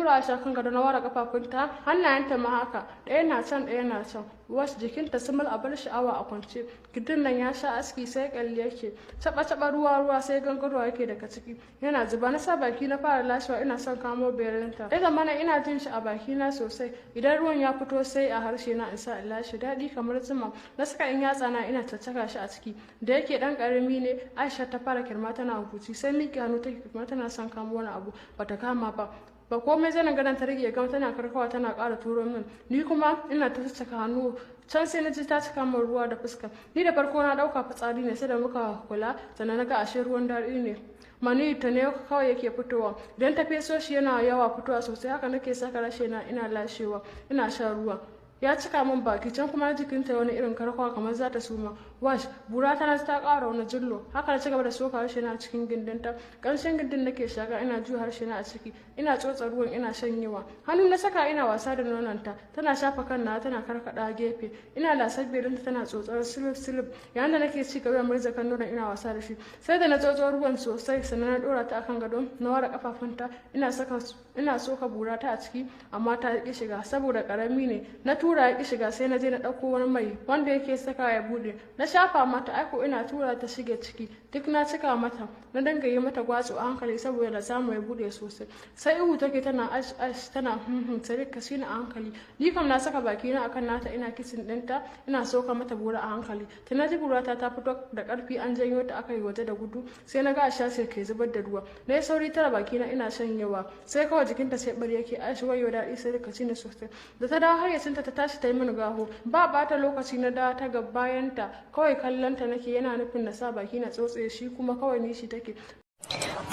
ɗora Aisha kan gado, na ware kafafunta, hannayenta ma haka, ɗaya na can, ɗaya na can. Wash, jikinta sumul a bar sha'awa a kwance. Gindin nan ya sha aski sai kalli yake caba caba, ruwa ruwa sai gangarwa yake daga ciki yana zuba. Na sa baki na fara lashewa, ina son kamo belinta. Ya zamana ina jin shi a baki na sosai. Idan ruwan ya fito sai a harshe na in sa in lashe, daɗi kamar zuma. Na saka in yatsa na ina caccaka shi a ciki. Da yake dan karami ne, Aisha ta fara kirma tana huci, sai miƙe hannu take kirma tana son kamo wani abu, bata kama ba ba komai. Zanin gadon ta rike gam, tana karkawa tana ƙara turo min, ni kuma ina ta saka hannu. Can sai na ji ta cika min ruwa da fuska. Ni da farko na ɗauka fitsari ne, sai da muka kula sannan na ga ashe ruwan daɗi ne, mani ta ne kawai yake fitowa. Idan ta feso shi yana yawa fitowa sosai. Haka nake saka rashe na ina lashewa, ina shan ruwa ya cika min baki. Can kuma jikinta wani irin karkwa kamar za ta suma. Wash, bura ta ta ƙara wani jillo. Haka na cigaba da soka harshe na cikin gindinta. Ƙanshin gindin nake shaka, ina juya harshe na a ciki, ina tsotsa ruwan ina shanyewa. Hannu na saka ina wasa da nononta, tana shafa kan na tana karkaɗa gefe. Ina lasar belinta tana tsotsar silif silif, yayin da nake ci gaba da murza kan nonon ina wasa da shi. Sai da na tsotso ruwan sosai sannan na ɗora ta akan gado, na ware kafafunta, ina saka ina soka bura ta a ciki, amma ta ƙi shiga saboda ƙarami ne. Na tura ya ƙi shiga, sai na je na ɗauko wani mai wanda yake saka ya buɗe, na shafa mata. Aiko ina tura ta shige ciki, duk na cika mata. Na dinga yi mata gwatsu a hankali saboda da samu ya buɗe sosai. Sai ihu take tana ash ash, tana hmm sai ka shi a hankali. Ni kam na saka baki na akan nata, ina kissing ɗinta, ina soka mata bura a hankali. Ta na ji burata ta fito da ƙarfi, an janyo ta aka yi waje da gudu. Sai na ga Aisha sai ke zubar da ruwa. Na yi sauri tara baki na ina shanyewa, sai kawai jikinta sai bari yake. Aisha, wayo daɗi, sai ka ci ni sosai. Da ta dawo hayyacinta ta tashi ta yi mini gaho. Ba bata lokaci na dawo ta ga bayanta, kawai kallonta nake, yana nufin na sa baki na tsotse shi, kuma kawai nishi take.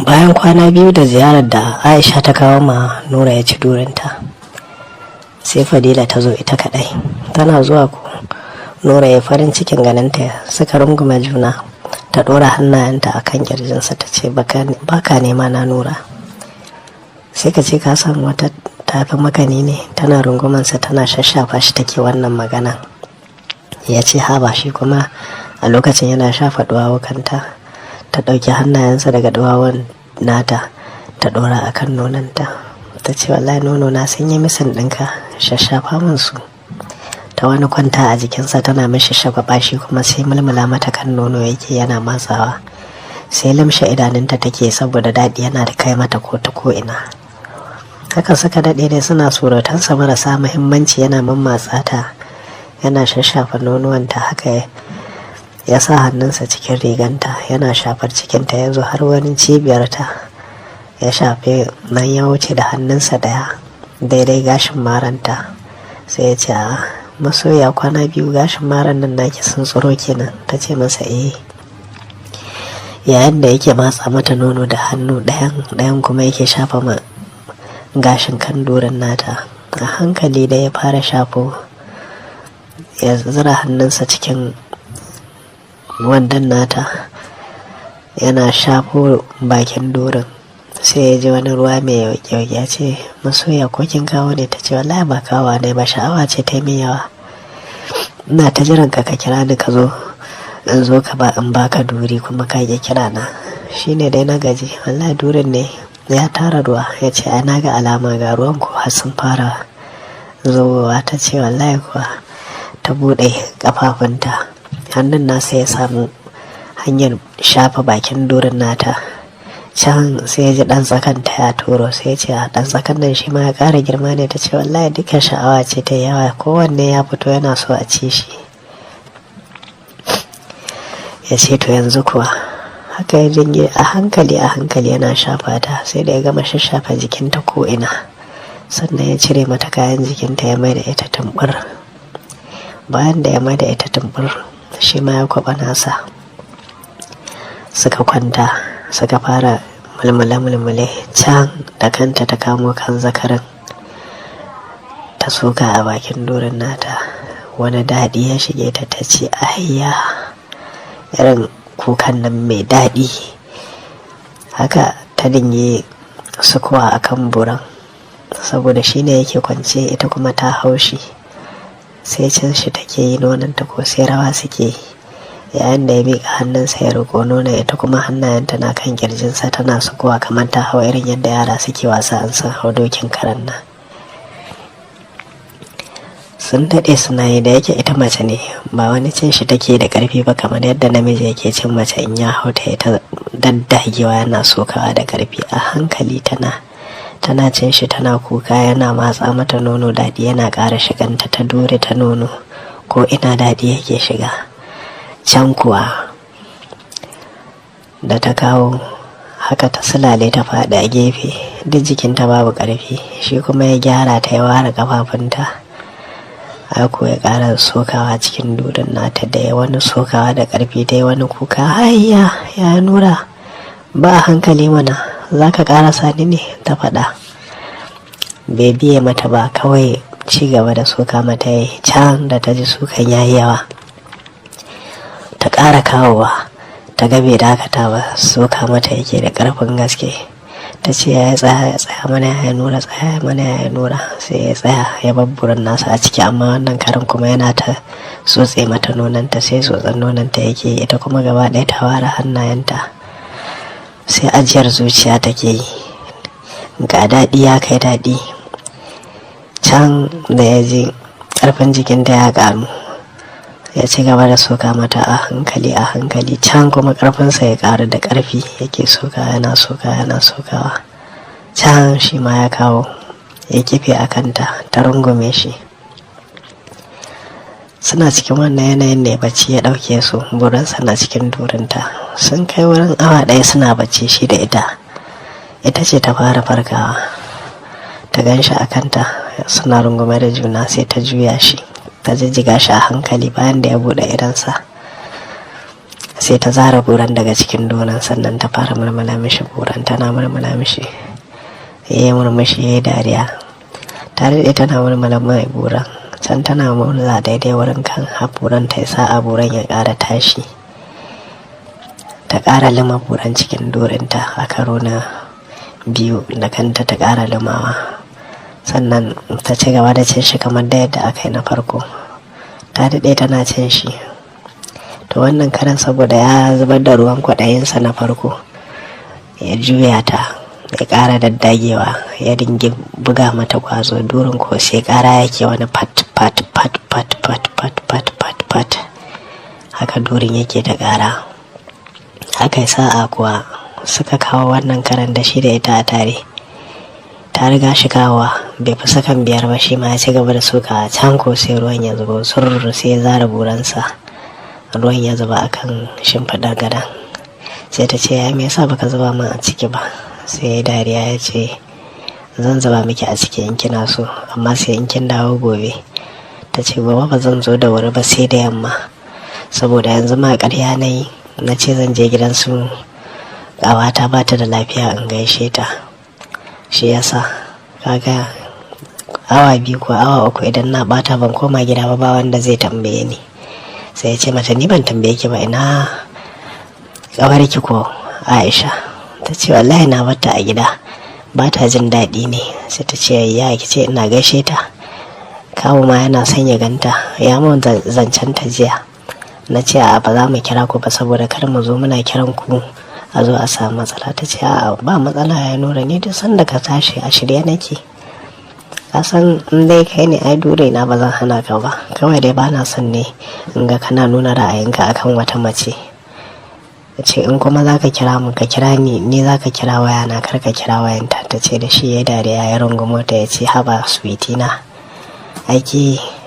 Bayan kwana 2 da ziyarar da Aisha ta kawo ma Nura ya ci durinta, sai Fadila ta zo ita kadai. Tana zuwa ko Nura ya farin cikin ganinta, suka rungume juna. Ta ɗora hannayenta a kan kirjinsa ta ce, "Baka nema na, Nura, sai ka ce ka samu wata tafi makani ne." Tana rungumansa tana shashafa shi take wannan magana. Ya ce, "Haba." Shi kuma a lokacin yana shafa duwawukanta. Ta ɗauki hannayensa daga duwawun nata ta ɗora a kan nonanta. Ta ce, "Wallahi nono na sun yi missing ɗinka, shashafa min su." Ta wani kwanta a jikinsa tana mishi shagwaba, shi kuma sai mulmula mata kan nono yake yana matsawa. Sai limshe idanunta take saboda daɗi yana da kai mata ko ta ko ina. Haka suka daɗe dai suna surutansa marasa muhimmanci, yana mammatsa ta yana shashafa nonuwanta. Haka ya sa hannunsa cikin riganta yana shafar cikinta, ya zo har wani cibiyarta ya shafe nan, ya wuce da hannunsa daya daidai gashin maranta. Sai ya ce, "A masoya, kwana 2 gashin maran nan naki sun tsiro kenan." Ta ce masa, "Eh." Yayin da yake matsa mata nono da hannu ɗayan, ɗayan kuma yake shafa ma gashin kan durin nata a hankali. Da ya fara shafo, ya zura hannunsa cikin wandon nata yana shafo bakin durin, sai ya ji wani ruwa mai yauƙi. Ya ce, "Masoya, ko kin kawo ne?" Ta ce, "Wallahi ba kawo ne ba, sha'awa ce ta min yawa. Ina ta jiran ka ka kira ni ka zo in zo ka ba in baka duri, kuma ka ki kira na, shine dai na gaji. Wallahi durin ne ya tara ruwa." Ya ce, "Ai na ga alama, ga ruwan ko har sun fara zubowa." Ta ce, "Wallahi kuwa." Ta buɗe kafafunta, hannun nasa ya samu hanyar shafa bakin durin nata. Can sai ya ji ɗan tsakanta ya turo. Sai ya ce, "A ɗan tsakan nan shi ma ya ƙara girma ne?" Ta ce, "Wallahi duka sha'awa ce ta yawa, kowanne ya fito yana so a ci shi." Ya ce, "To yanzu kuwa." Haka ya dinge a hankali a hankali yana shafa ta, sai da ya gama shashafa jikinta ko ina, sannan ya cire mata kayan jikinta ya mai da ita tumbur. Bayan da ya mai da ita tumbur, shi ma ya kwaba nasa, suka kwanta suka fara mulmule-mulmule. Can da kanta ta kamo kan zakarin ta soka a bakin durin nata. Wani daɗi ya shige ta, ta ce, "Ayya," irin kukan nan mai daɗi. Haka ta dinge sukuwa a kan buran saboda shi ne yake kwance, ita kuma ta haushi, sai cin shi take yi, nonanta ko sai rawa suke yi. Yayin da ya miƙa hannunsa ya riƙo nonon, ita kuma hannayenta na kan kirjinsa tana sukuwa kamar ta hau irin yadda yara suke wasa an san hau dokin karan nan. Sun daɗe suna yi. Da yake ita mace ne, ba wani cin shi take da ƙarfi ba kamar yadda namiji yake cin mace in ya hau ta ita daddagewa yana sokawa da ƙarfi. A hankali tana cin shi, tana kuka, yana matsa mata nono. Daɗi yana ƙara shiganta ta dure ta nono, ko ina daɗi yake shiga. Can kuwa da ta kawo haka, ta sulale ta faɗi a gefe, duk jikinta babu ƙarfi. Shi kuma ya gyara ta, ya ware ƙafafunta. Ako ya ƙara sokawa cikin durin nata da ya wani sokawa da ƙarfi, ta yi wani kuka. "Hayya, ya Nura, ba a hankali mana, za ka ƙarasa ni ne," ta faɗa. Bai biye mata ba, kawai ci gaba da soka mata ya. Can da ta ji sukan yayi yawa, ta ƙara kawowa. Ta ga bai dakata ba, soka mata yake da ƙarfin gaske. Ta ce, "Ya tsaya, ya tsaya mana, ya Nura, tsaya mana, ya Nura." Sai ya tsaya, ya babburan nasa a ciki, amma wannan karin kuma yana ta tsotse mata nonanta, sai tsotsan nonanta yake. Ita kuma gaba ɗaya ta ware hannayenta, sai ajiyar zuciya take yi, ga daɗi ya kai daɗi. Can da ya ji ƙarfin jikinta ya ƙaru, ya ci gaba da soka mata a hankali a hankali. Can kuma ƙarfinsa ya ƙaru, da ƙarfi yake soka, yana soka, yana sokawa. Can shi ma ya kawo, ya kife a kanta, ta rungume shi. Suna cikin wannan yanayin ne bacci ya ɗauke su. Buransa na cikin durinta. Sun kai wurin awa 1 suna bacci shi da ita. Ita ce ta fara farkawa, ta gan shi a kanta suna rungume da juna. Sai ta juya shi, ta jijjiga shi a hankali. Bayan da ya buɗe idonsa, sai ta zara buran daga cikin doron, sannan ta fara murmula mishi buran. Tana murmula mishi, ya yi murmushi, ya yi dariya. Ta daɗe tana murmula mai buran. Can tana murza daidai wurin kan haburan, ta sa a buran ya ƙara tashi. Ta ƙara lima buran cikin dorinta a karo na biyu, da kanta ta ƙara limawa. Sannan ta ci gaba da cin shi kamar da yadda aka yi na farko. Ta daɗe tana cin shi. To, wannan karan, saboda ya zubar da ruwan kwaɗayinsa na farko, ya juya ta, ya ƙara daddagewa, ya dingi buga mata gwazo. Durin ko sai ƙara yake, wani pat pat pat pat pat pat pat pat pat, haka durin yake ta ƙara. Haka yi sa'a kuwa suka kawo wannan karan da shi da ita a tare. Ta riga shi kawowa, bai fi sakan 5 ba, shi ma ya ci gaba da soka. Can ko sai ruwan ya zuba surr, sai ya zara buransa, ruwan ya zuba akan shimfiɗar gadon. Sai ta ce, "Ya, me yasa baka zuba min a ciki ba?" Sai ya dariya, ya ce, "Zan zuba miki a ciki in kina so, amma sai in kin dawo gobe." Ta ce, "Gobe ba zan zo da wuri ba, sai da yamma, saboda yanzu ma ƙarya na yi, na ce zan je gidan su ƙawata, ba ta da lafiya, in gaishe ta. Shi yasa kaga awa 2 ko awa 3 idan na bata ban koma gida ba, ba wanda zai tambaye ni." Sai ya ce mata, "Ni ban tambaye ki ba, ina ƙawarki ko Aisha?" Ta ce, "Wallahi na bata a gida, ba ta jin daɗi ne." Sai ta ce, "Ya, ki ce ina gaishe ta. Kawu ma yana son ya ganta, ya mun zancen ta jiya. Na ce a ba za mu kira ku ba, saboda kar mu zo muna kiran ku a zo a samu matsala." Ta ce, "A ba matsala, ya Nura, ni duk sanda ka tashi a shirye nake. Ka san in dai kai ne, ai dure na ba zan hana ka ba. Kawai dai ba na son ne in ga kana nuna ra'ayinka akan wata mace ce. In kuma za ka kira mu, ka kira ni, ni za ka kira waya na, kar ka kira wayanta," ta ce da shi. Ya dariya, ya rungumo ta, ya ce, "Haba sweetie na, aiki